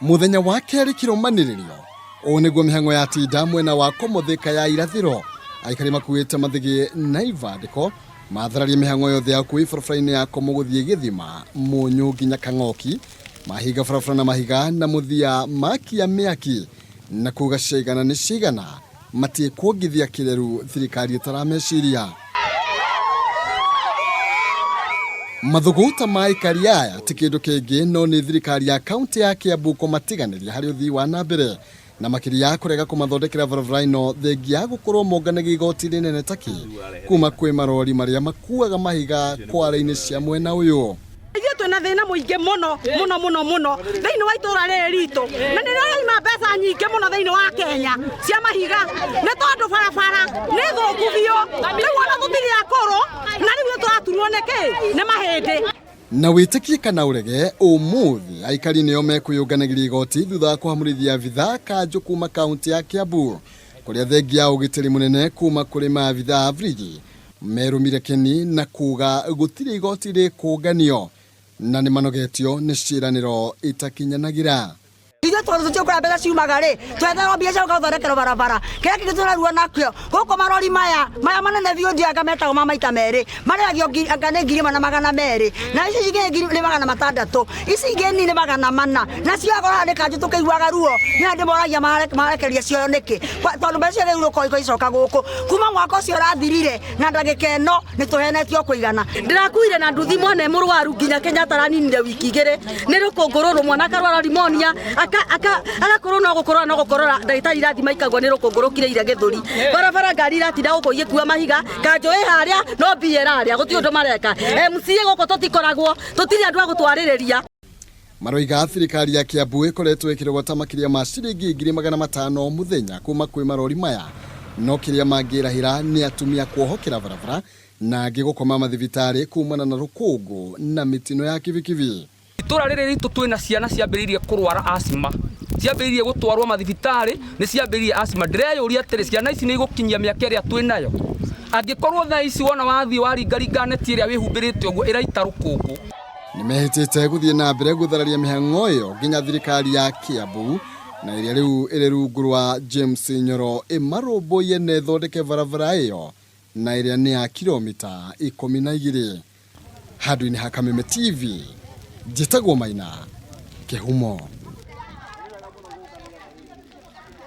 Mũthenya wa kerĩ kĩrũmanĩrĩrio, ũũ nĩguo mĩhang'o ya tinda mwena wa Komothĩka ya irathĩro. Aikari makuĩte mathĩgĩ na ibandĩko mathararia mĩhang'o yothe ya ũkui barabara-inĩ ya Komo gũthiĩ Gĩthima, Mũnyũ nginya Kang'oki. Mahinga barabara na mahiga na mũthia makia mĩaki na kuga ciaigana nĩ ciaigana matiĩkuongithia kĩreru thirikari ĩtarameciria. Mathũgũta ma aikari aya ti kĩndũ kĩngĩ no nĩ thirikari ya kaunti ya Kiambu kũmatiganĩria harĩ ũthii wa na mbere na makĩria kũrega kũmathondekera barabara ĩno thengia ya gũkorwo monganagia igoti rĩnene takĩ kuma kwĩ marori marĩa makuaga mahiga kware-inĩ cia mwena ũyũ. Ithuĩ twĩna thĩna mũingĩ mũno mũno mũno mũno thĩinĩ wa itũra rĩrĩ ritũ, na nĩ rĩraima mbeca nyingĩ mũno thĩinĩ wa Kenya cia mahiga, nĩ tondũ barabara nĩ thũku biũ. Rĩu ona tũtirĩ akũrũ, na rĩu nĩ tũraturwo nĩ kĩ? Nĩ mahĩndĩ. Na wĩtĩkie kana ũrege, ũmũthĩ aikari nĩo mekwĩyũnganagĩria igoti thutha wa kũhamũrithia abithaa kanjũ kuma kaunti ya Kiambu, kũrĩa thengia ya ũgitĩri mũnene kuma kũrĩ maabithaa a bridge Merũmire kĩni na kuuga gũtirĩ igoti rĩkũnganio na nĩmanogetio nĩ ciĩranĩro itakinyanagĩra. Ithuĩ tondũ tũtiũĩ kũrĩa mbeca ciumaga rĩ, twetherwo mbia cia gũka gũthondekerwo barabara. Kĩrĩa kĩngĩ tũrarua nakĩo, gũkũ marori maya, maya manene biũ ndiũĩ anga metagwo ma maita merĩ, marĩhagio anga nĩ 1200, na ici ingĩ nĩ 1600, ici ingĩ nini nĩ 400. Nacio akorwo haha nĩ kanjũ tũkĩiguaga ruo, niĩ ndĩmoragia marekereria cioyo nĩkĩ, tondũ mbeca ciothe rĩu rũkorwo icoka gũkũ. Kuma mwaka ũcio ũrathirire na ndagĩka ĩno nĩ tũhenetio kũigana. Ndĩrakuire na nduthi mwana e mũrwaru nginya Kenyatta araninire wiki igĩrĩ nĩ rũkũngũ rũrũ, mwana akarwara rimonia, agakorwo no gũkorora no gũkorora, ndagĩtarĩ irathima ikagua nĩ rũkũngũ rũkirĩire gĩthũri. Barabara ngari iratinda gũkũ igĩkua mahiga, kanjũ ĩ harĩa no mbia ĩrarĩa, gũtirĩ ũndũ mareka. MCA gũkũ tũtikoragwo, tũtirĩ andũ a gũtwarĩrĩria. Maroiga thirikari ya Kiambu ĩkoretwo ĩkĩrogota makĩria ma ciringi 500,000 o mũthenya kuma kwĩ marori maya, no kĩrĩa mangĩrahĩra nĩ atumia kuohokera barabara na angĩ gũkoma mathibitarĩ kumana na rũkũngũ na mĩtino ya kibikibi. Itũra rĩrĩ ritũ twĩna ciana ciambĩrĩirie kũrwara asthma, ciambĩrĩirie gũtwarwo mathibitarĩ, nĩ ciambĩrĩirie asthma. Ndĩreyũria atĩrĩ, ciana ici nĩ igũkinyia mĩaka ĩrĩa twĩnayo? Angĩkorwo thaa ici wona wathiĩ waringaringa neti ĩrĩa wĩhumbĩrĩte ũguo ĩraita rũkũngũ. Nĩmehĩtĩte gũthiĩ na mbere gũthararia mĩhang'o ĩyo nginya thirikari ya Kiambu na ĩrĩa rĩu ĩrĩ rungu rwa James Nyoro ĩmarũmbũiye na ĩthondeke barabara ĩyo na ĩrĩa nĩ ya kiromita 12. Handũ-inĩ ha Kameme TV, njĩtagwo Maina Kĩhumo.